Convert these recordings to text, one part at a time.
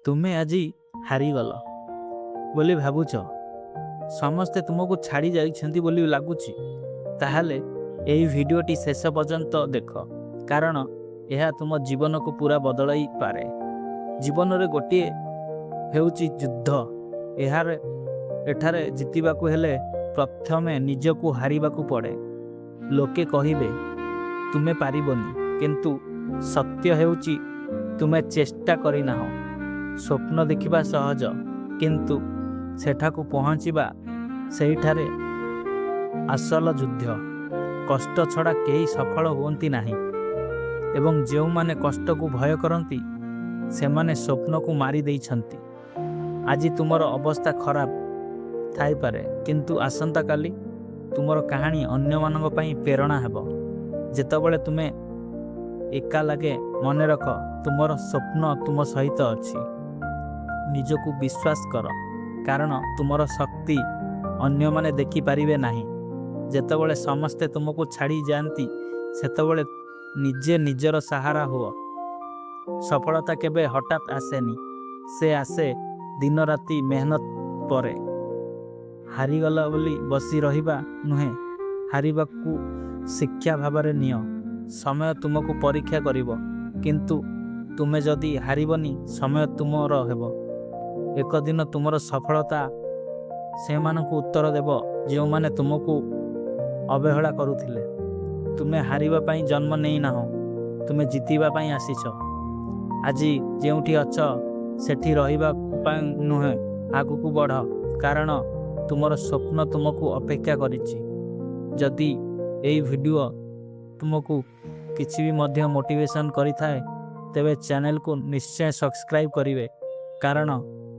ତୁମେ ଆଜି ହାରିଗଲ ବୋଲି ଭାବୁଛ, ସମସ୍ତେ ତୁମକୁ ଛାଡ଼ି ଯାଇଛନ୍ତି ବୋଲି ଲାଗୁଛି, ତାହେଲେ ଏହି ଭିଡ଼ିଓଟି ଶେଷ ପର୍ଯ୍ୟନ୍ତ ଦେଖ, କାରଣ ଏହା ତୁମ ଜୀବନକୁ ପୁରା ବଦଳାଇ ପାରେ। ଜୀବନରେ ଗୋଟିଏ ହେଉଛି ଯୁଦ୍ଧ। ଏହାର ଏଠାରେ ଜିତିବାକୁ ହେଲେ ପ୍ରଥମେ ନିଜକୁ ହାରିବାକୁ ପଡ଼େ। ଲୋକେ କହିବେ, ତୁମେ ପାରିବନି, କିନ୍ତୁ ସତ୍ୟ ହେଉଛି, ତୁମେ ଚେଷ୍ଟା କରିନାହଁ। ସ୍ୱପ୍ନ ଦେଖିବା ସହଜ, କିନ୍ତୁ ସେଠାକୁ ପହଞ୍ଚିବା, ସେଇଠାରେ ଅସଲ ଯୁଦ୍ଧ। କଷ୍ଟ ଛଡ଼ା କେହି ସଫଳ ହୁଅନ୍ତି ନାହିଁ ଏବଂ ଯେଉଁମାନେ କଷ୍ଟକୁ ଭୟ କରନ୍ତି, ସେମାନେ ସ୍ୱପ୍ନକୁ ମାରି ଦେଇଛନ୍ତି। ଆଜି ତୁମର ଅବସ୍ଥା ଖରାପ ଥାଇପାରେ, କିନ୍ତୁ ଆସନ୍ତାକାଲି ତୁମର କାହାଣୀ ଅନ୍ୟମାନଙ୍କ ପାଇଁ ପ୍ରେରଣା ହେବ। ଯେତେବେଳେ ତୁମେ ଏକା ଲାଗେ, ମନେ ରଖ, ତୁମର ସ୍ୱପ୍ନ ତୁମ ସହିତ ଅଛି। ନିଜକୁ ବିଶ୍ୱାସ କର, କାରଣ ତୁମର ଶକ୍ତି ଅନ୍ୟମାନେ ଦେଖିପାରିବେ ନାହିଁ। ଯେତେବେଳେ ସମସ୍ତେ ତୁମକୁ ଛାଡ଼ି ଯାଆନ୍ତି, ସେତେବେଳେ ନିଜେ ନିଜର ସାହାରା ହୁଅ। ସଫଳତା କେବେ ହଠାତ୍ ଆସେନି, ସେ ଆସେ ଦିନ ରାତି ମେହନତ ପରେ। ହାରିଗଲ ବୋଲି ବସି ରହିବା ନୁହେଁ, ହାରିବାକୁ ଶିକ୍ଷା ଭାବରେ ନିଅ। ସମୟ ତୁମକୁ ପରୀକ୍ଷା କରିବ, କିନ୍ତୁ ତୁମେ ଯଦି ହାରିବନି, ସମୟ ତୁମର ହେବ। ଏକ ଦିନ ତୁମର ସଫଳତା ସେମାନଙ୍କୁ ଉତ୍ତର ଦେବ, ଯେଉଁମାନେ ତୁମକୁ ଅବହେଳା କରୁଥିଲେ। ତୁମେ ହାରିବା ପାଇଁ ଜନ୍ମ ନେଇନାହଁ, ତୁମେ ଜିତିବା ପାଇଁ ଆସିଛ। ଆଜି ଯେଉଁଠି ଅଛ, ସେଠି ରହିବା ପାଇଁ ନୁହେଁ, ଆଗକୁ ବଢ଼, କାରଣ ତୁମର ସ୍ୱପ୍ନ ତୁମକୁ ଅପେକ୍ଷା କରିଛି। ଯଦି ଏହି ଭିଡ଼ିଓ ତୁମକୁ କିଛି ବି ମଧ୍ୟ ମୋଟିଭେସନ୍ କରିଥାଏ, ତେବେ ଚ୍ୟାନେଲକୁ ନିଶ୍ଚୟ ସବସ୍କ୍ରାଇବ୍ କରିବେ, କାରଣ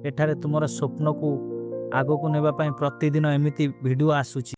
ଏଠାରେ ତୁମର ସ୍ୱପ୍ନକୁ ଆଗକୁ ନେବା ପାଇଁ ପ୍ରତିଦିନ ଏମିତି ଭିଡ଼ିଓ ଆସୁଛି।